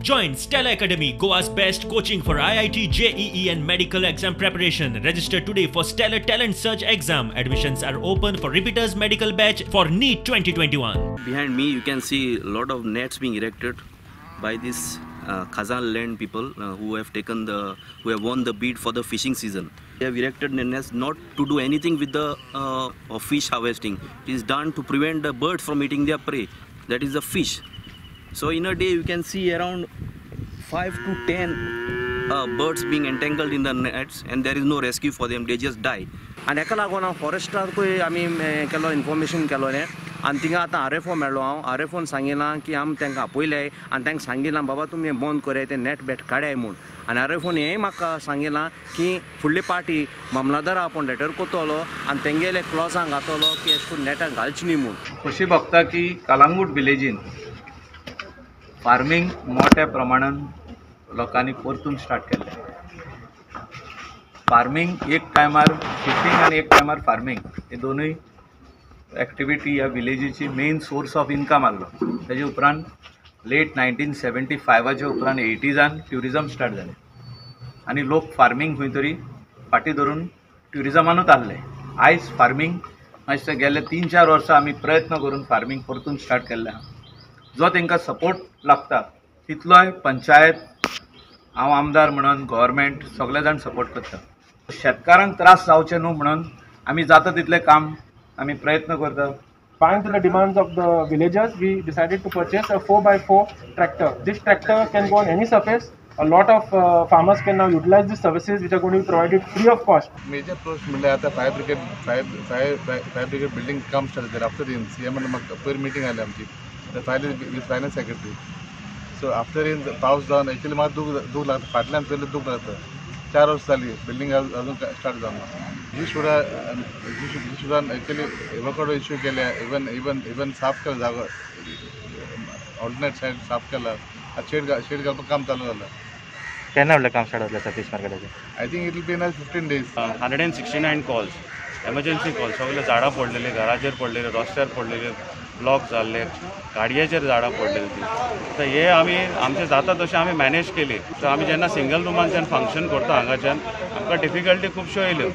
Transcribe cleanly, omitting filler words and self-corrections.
Join Stellar Academy, Goa's best coaching for IIT, JEE and medical exam preparation. Register today for Stellar Talent Search exam. Admissions are open for repeaters medical batch for NEET 2021. Behind me you can see a lot of nets being erected by this Khazan land people who have taken the, who have won the bid for the fishing season. They have erected nets not to do anything with the fish harvesting. It is done to prevent the birds from eating their prey, that is the fish. So in a day you can see around 5 to 10 birds being entangled in the nets, and there is no rescue for them, they just die. आनी हेका लागून हांव फॉरेस्टाकूय आमी केलो information केलो न्ही, आनी थिंगा आतां आर एफ ओ मेळ्ळो. हांव आर एफ ओन सांगिलां की आमी तांकां आपयले आनी तांकां सांगिलां बाबा तुमी हें बंद कराय, तें नेट बेट काडाय म्हूण. आनी आर एफ ओन हेंय म्हाका सांगिलां की फुडली पार्टी मामलादारा आपूण लेटर कोतलो आनी तेंगेले क्लॉजां घातलो की अशें करून नेटां घालची न्ही म्हूण. खोशी भोगता की कलांगूट विलेजीन फार्मींग मोठ्या प्रमाणान लोकांनी परतून स्टार्ट केल्लें. फार्मींग एक टायमार फिशींग आनी एक टायमार फार्मींग हे दोनूय एक्टिविटी ह्या विलेजीची मेन सोर्स ऑफ इनकम आहलो. तेजे उपरांत लेट 1975 उपरांत 80s tourism start जालें आनी लोक फार्मींग खंय तरी फाटीं धरून ट्युरिजमानूच आहले. आयज फार्मींग मातशें गेले 3-4 वर्सां आमी प्रयत्न करून फार्मींग परतून स्टार्ट केल्लें आहा. जो तांकां सपोर्ट लागता तितलोय पंचायत, हांव आमदार म्हणून गव्हर्मेंट सगळे जाण सपोर्ट करता. शेतकारांक त्रास जावचे न्हू म्हणून आमी जाता तितलें काम आमी प्रयत्न करता. Buying to the demands of the villagers, we decided to purchase a 4x4 tractor. This tractor can go on any surface. A lot of farmers can now utilize these services, which are going to be provided free of cost. Major approach म्हणल्यार आतां fire brigade building काम start जालें. After in C M म्हाका पयर meeting आयली आमची fire with finance secretary. So after in पावस जावन एक्चुअली म्हाका दूख लागता, फाटल्यान पयलीं दूख लागता. 4 वर्सां जाली बिल्डींग अजून स्टार्ट जावना. ही सुद्दां एक्चुअली एवोकाडो इश्यू केल्या, इवन इवन इवन साफ केला जागो, ऑल्टरनेट सायड साफ केला. आतां शेड घालपाक काम चालू जालां. केन्ना म्हणल्यार काम स्टार्ट जातलें Satish मार्केटाचें? I think it will be in 15 days. 169 calls, emergency calls, सगळे झाडां पडलेली, घराचेर पडलेले, रस्त्यार पडलेले, ब्लॉक जाल्ले, गाडयेचेर झाडां पडलेली ती. तर हे आमी आमचें जाता तशें आमी मॅनेज केली. सो आमी जेन्ना सिंगल रुमांच्यान फंक्शन करता हांगाच्यान आमकां डिफिकल्टी खुबश्यो येयल्यो.